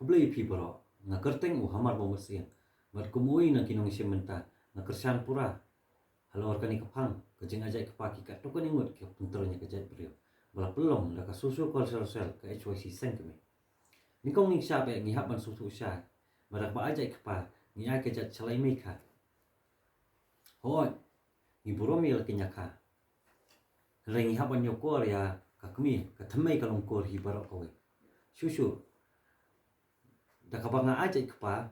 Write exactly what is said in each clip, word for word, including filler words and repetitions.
Khublei phi baroh, nga kyrteng u Hamar Mohammed Siang. Bad kum uwei na ki nongshim bynta, nga kyrshan pura halor kane ka phang, ka jingajaid kpa ki katto katne ngut ki pyntrei ïa ka jaitbynriew ba la pynlong da ka Socio Cultural Cell ka H Y C Sengkmie. Nyngkong ngi shah beh ngi hap ban sngewthuh shai ba da kaba ajaid kpa ngi ai ka jait shalai mei kha. Hooid, ngi burom ïa la ki ñiakha. Hynrei ngi hap ban ïoh kor ïa ka kmie, ka thymmei ka long kor hi baroh kawei. Shuh shuh, da kaba nga ajaid kpa,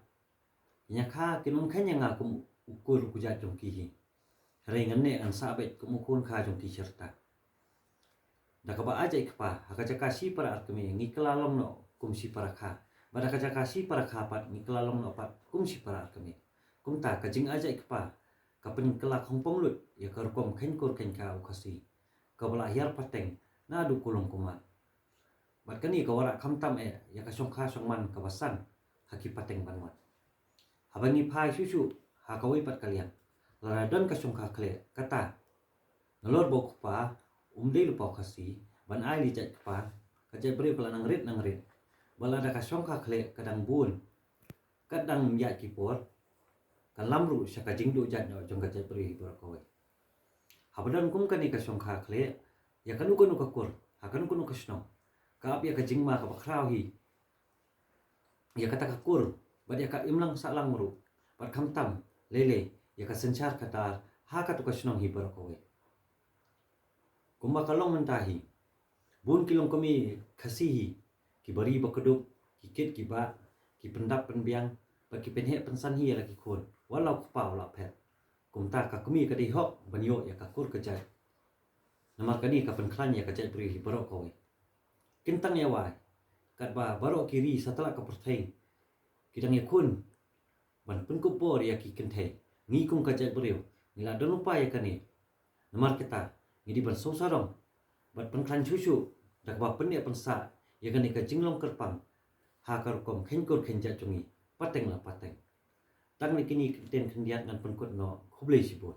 ki ñiakha kin ym kheiñ ïa nga kum u kur u kjat jong ki hi. Hynrei ngan neh ngan sah beit kum u khun kha jong ki shirta. Da kaba ajaid kpa, ha ka jaka shi para arkmie ngi kylla long noh kum shi para kha. Bad ha ka jaka shi para kha pat ngi kylla long noh pat kum shi para arkmie. Kumta ka jingajaid kpa ka pynkylla khongpong lut ïa ka rukom kheiñ kur kheiñ kha u Khasi kaba la hiar pateng naduh kulong kumar. Bad kane ka wanrah khamtam eh ïa ka shongkha shongman kaba san ha ki pateng ban wan. Haba ngi phai shuh shuh ha kawei pat ka liang, lada don ka shongkha khleh, kata nalor ba u kpa um dei lypa u Khasi ban ai li jaid kpa, ka jaitbynriew ka la nang rit nang rit. Bad lada ka shongkha khleh ka dang bun, ka dang ym ïaid ki por, ka lam ruh sha ka jingduh jait noh jong ka jaitbynriew hi baroh kawei. Haba don kum kane ka shongkha khleh ïa kano kano ka kur ha kano kano ka shnong, ka ap ïa ka jingma kaba khraw hi ïa kata ka kur bad ïa ka imlang sahlang ruh, bad khamtam lei lei ïa ka synshar khadar ha kato ka shnong hi baroh kawei. Kumba ka long mynta hi, bun ki longkmie Khasi hi kiba ri ba kdup, ki kit ki bah, ki pyndap pynbiang bad ki pynheh pynsan hi ïa la ki khun, wat la u kpa u la phet. Kumta ka kmie ka dei hok ban ïoh ïa ka kur ka jait. Namar kane ka pynkhlaiñ ïa ka jaitbynriew hi baroh kawei. Kyntang ïa wai, katba baroh ki ri satlak ka pyrthei ki dang ïakhun ban pynkup bor ïa ki kynthei, ngi kum ka jaitbynriew ngi la don lypa ïa kane. Namar kata ngi dei ban sngewsarong bad pynkhlaiñ shuh shuh da kaba pynneh pynsah ïa kane ka jinglong kyrpang ha ka rukom kheiñ kur kheiñ jait jong ngi pateng la pateng. Tang na kine ki ktien khyndiat ngan pynkut noh, khublei shibun.